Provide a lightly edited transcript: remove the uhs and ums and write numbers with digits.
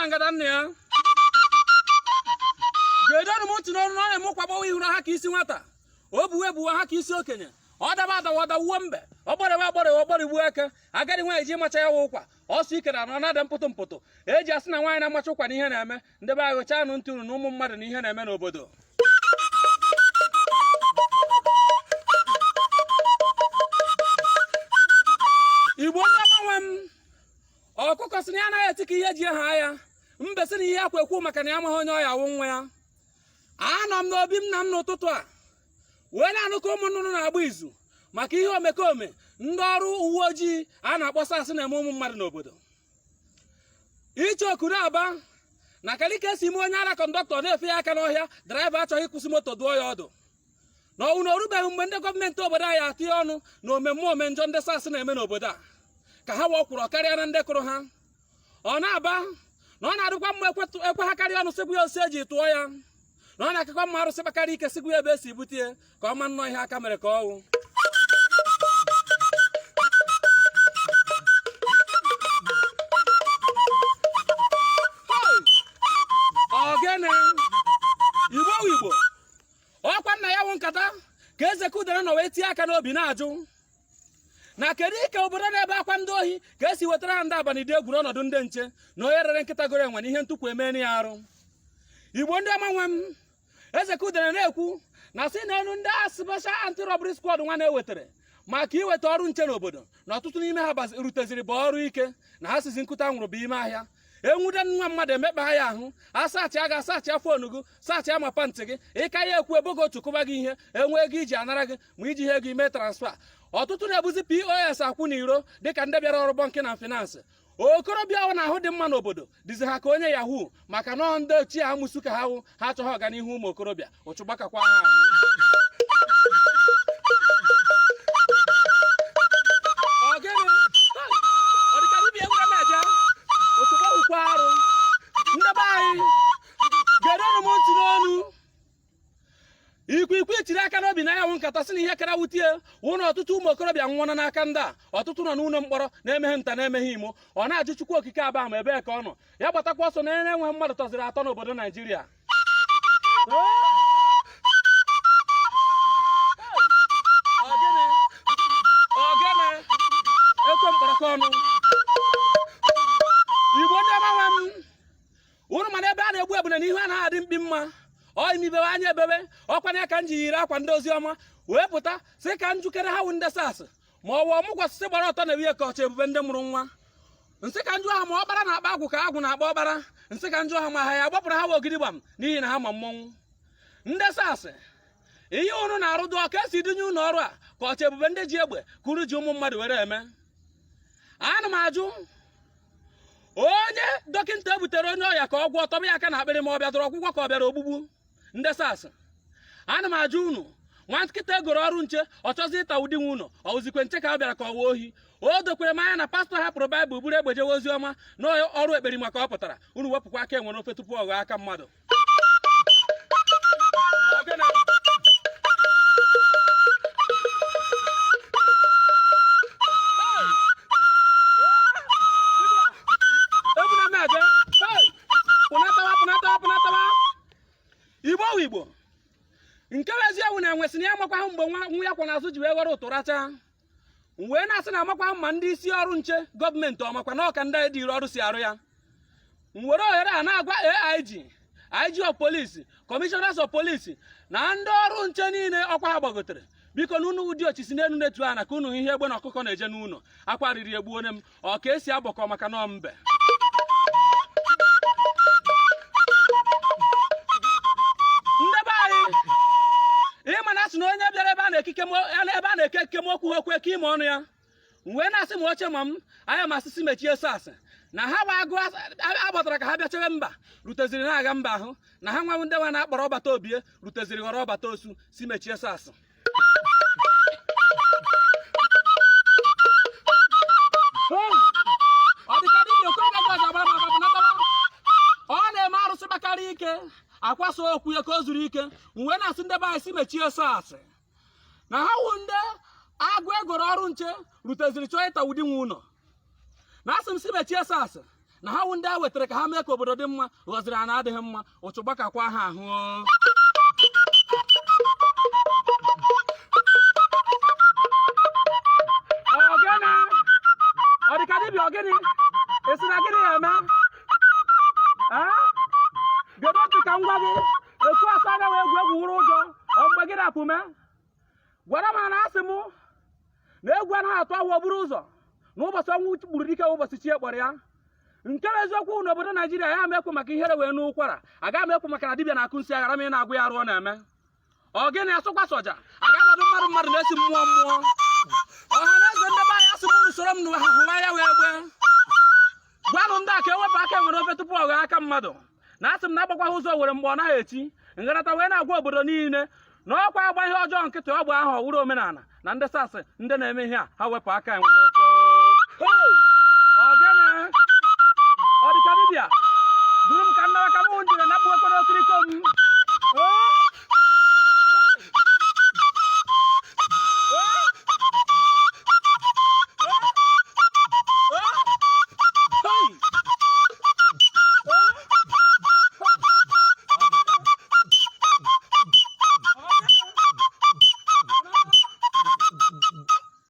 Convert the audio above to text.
na ngada nna ya. Ga-edonu m ntị n'ọnụ na ọ na-eme ụkwa gbawa ihu na ha ka isi nwata, o buwe ebuwe ha ka isi okenye, ọ daba adawa ọdawuo mbe, ọ gbọrewe agbọrewe ọgbọrigbuo eke. Agadi nwaanyị ji ịmacha ya wụ ụkwa ọsọ ike na ọ na-ada mpụtụ mpụtụ. Eji asị na nwaanyị na-amacha ụkwa na ihe na-eme. Ndị be anyị, hụchanụ ntị unu na ụmụ mmadụ na ihe na-eme n'obodo. Igbo ndị ọma nwe m, ọkụkọ sị na ya anaghị eti ka ihe ji ha ya, mbe sị na ihe akwa ekwu maka na ya amaghị onye ọ ya awụ nwa ya. Anọ m n'obi m na m n'ụtụtụ a wee na-anụ ka ụmụ nnụnụ na-agba izu maka ihe omekome ndị ọrụ uwe ojii a na-akpọ SARS na-eme ụmụ mmadụ n'obodo. Iche okuru aba na kalika esi ime onye ara kọndọktọ na-efe ya aka n'ọhịa, driver achọghị ịkwụsị moto dụọ ya ọdụ na ọnwụ na o rubeghị mgbe ndị gọọmenti obodo anyị atịnye ọnụ na omemme omenjọ ndị SARS na-eme n'obodo a ka ha wee karịa na ndị kụrụ ha. Ọ na-aba na ọ na-adịkwa mma ekwe ha karịa ọnụ sịkwa ya osi eji tụọ ya, na ọ na-akakwa mma arụsị kpakarị ike sịkwa ya ebe esi bute ya ka ọ ma nnọọ ihe aka mere ka ọ wụ. Ogene Igbo Igbo, ọkwa nna ya wụ nkata ka eze kudere nọ wee tie aka n'obi na-ajụ na kedu ka obodo na-ebe akwa ndị ohi ka esi wetara ha ndị abalị dị egwu n'ọnọdụ ndị nche na onye rere nkịta goro enwe na ihe ntụkwu emeni ya arụ. Igbo ndị ọma nwe m, eze kudere na-ekwu na si n'elu ndị a special anti-robbery squad nwa na-ewetere maka iweta ọrụ nche n'obodo na ọtụtụ n'ime ha ruteziri bụ ọrụ ike na ha sizi nkụta nwụrụ bụ ime ahịa enwude nwa mmadụ emekpa ya ahụ, asachịa gị, asachịa phone gị, sachịa ma pant gị, ịka ya ekwu ebogo otu kụba gị ihe, enwe ego iji anara gị ma iji ihe ego ime transfer. Ọtụtụ na-ebuzi POS akwụ n'iro dịka ndị bịara ọrụ banking na finance. Okorobịa ahụ na ahụ dị mma n'obodo dịzi ha ka onye yahoo maka na ndị ochie amụsụ ka ha wụ, ha achọghị ọganihu ụmụ okorobịa, ụchụ gbakakwa ha ahụ. Ọ dịka dibịa egwure na-eje ụchụ gbawukwa arụ. Ndị be anyị, gerenụ m ntị n'ọnụ. Ikwikwii tiri aka n'obi na ya wụ nkata sị na ihe kara wutie wụ na ọtụtụ ụmụ okorobịa nwụọna n'aka ndị a, ọtụtụ nọ n'ụlọ mkpọrọ na-emeghe nta na-emeghe imo. Ọ na-ajụ Chukwu okike aba ma ebee ka ọ nọ ya gbatakwa ọsọ na enweghị mmadụ tọziri atọ n'obodo Naijiria. Ogene ekwe mkpọrọkọ ọnụ. Igbo ndị ọma nwe m, unu mana ebe a na-egbu ebune n'ihu anaghị adị mkpi mma, ọ imibewe anya ebebe ọkwana ya ka m ji yiri akwa ndị ozi ọma wee pụta sị ka m jukere ha wụ ndị SARS ma ọ wụ ọmụgwọsịsị gbara ọtọ na ewuye ka ọcha ebube ndị mụrụ nwa. Nsị ka njụ ha ma ọkpara na-akpa agwụ ka agwụ na-akpa ọkpara. Nsị ka njụ ha ma ha ya agbapụrụ ha wụ ogidigbam n'ihi na ha ma mmọnwụ. Ndị SARS, ihe unu na-arụ dụọ ka esi dunye unu ọrụ a ka ọcha ebube ndị ji egbe ka unu ji ụmụ mmadụ were eme. Ana m ajụ onye dọkịta ebutere onye ọya ka ọ gwọọ tọba ya aka na akpịrị ma ọ bịadoro ọgwụgwọ ka ọ bịara ogbugbu. Ndị SARS, ana m ajụ unu, nwa nkịta egoro ọrụ nche ọ chọzi ịta ụdị nwe ụlọ, ọ wụzikwe nche ka ọ bịara ka ọ wee ohi? O dokwere m anya na pastọ hapụrụ baịbụl buru egbe jewe ozi ọma na ọrụ ekperima ka ọ pụtara. Unu wepụkwa aka enwe n'ofe tupu ọ ghọọ aka mmadụ. Igbo Igbo, nke bụ eziokwu na enwe sị na ya amakwaghị mgbe nwa ya kwọ n'azụ ji wee ghọrọ ụtụ rachaa. M wee na-asị na amakwaghị ma ndị isi ọrụ nche gọọmenti ọmakwa na ọka ndị dịrị ọrụ si arụ ya. M were ohere a na-agwa AIG, IG of police, commissioners of police na ndị ọrụ nche niile ọkwa ha gbagotere, biko na unu ụdị ochisi n'elu netu a na ka unu ihe egbe na ọkụkọ na-eje n'ụlọ akwa riri egbu onye m ọ ka esi agbakọ maka na mbe. Ndị be anyị, ịma na asị na onye bịara ebe a na-eke ekike m okwu ha okwu eke ime ọnụ ya. M wee na-asị ma oche ma m anya ma asịsị mechie SARS na ha gba agụ agbatara ka ha bịa chebe mba ruteziri na-agha mba ahụ na ha nwanwụ ndị nwa na-akpọrọ ọbata obie ruteziri ghọrọ ọbata osu si mechie SARS. Ọ dịka dibịa okorobịa ọzọ agbara ma agbapụ natawa ọ na-eme arụsị gbakarị ike akwaso okwu ya ka o zuru ike. M wee na-asị ndị be anyị si mechie SARS na ha wụ ndị agụ egoro ọrụ nche ruteziri chọọ ịta ụdị nwe ụlọ na asị m si mechie SARS Na ha wụ ndị a wetara ka ha mee ka obodo dị mma ghọziri ana adịghị mma. Ụchụ gbakakwa ha ahụ. Ogene ọ dị ka dibịa ogene esi na gịnị ya eme? Gedo ntị ka m gwa gị, ekwu asa agaghị egwu egwu wụrụ ụjọ. Ọ mgbe gị na-apụ mee gwara m na asị mụ na egwu anaghị atụ awọ buru ụzọ na ụbọchị ọnwụ gburu dike ụbọchị chi kpọrọ ya. Nke bụ eziokwu, n'obodo Naijiria ya m ekwu maka ihere wee n'ụkwara agaghị m ekwu maka na dibịa na-akụ nsị aghara m ị na-agụ ya arụ ọ na-eme. Ọ gịnị asụkwa soja a ga-anọdụ mmadụ mmadụ na-esi mmụọ mmụọ. Ọha na eze ndị be anyị, asị m unu soro m nụ ha hụwa ya wee gbee. Gwanụ ndị a ka ewepụ aka enwe n'ofe tupu ọ ghọọ aka mmadụ. Na asị m na agbakwa ụzọ were mgbe ọ naghị echi nganata wee na-agwa obodo niile na ọkwa agba ihe ọjọọ nkịtị ọgba ahụ ọwụrụ omenala na ndị SARS ndị na-eme ihe a ha wepụ aka enwe n'ofe. Ọ gịnị ọ dị ka dibịa duru m ka nnawa ka mụ njire na kpuekwe n'okiriko m.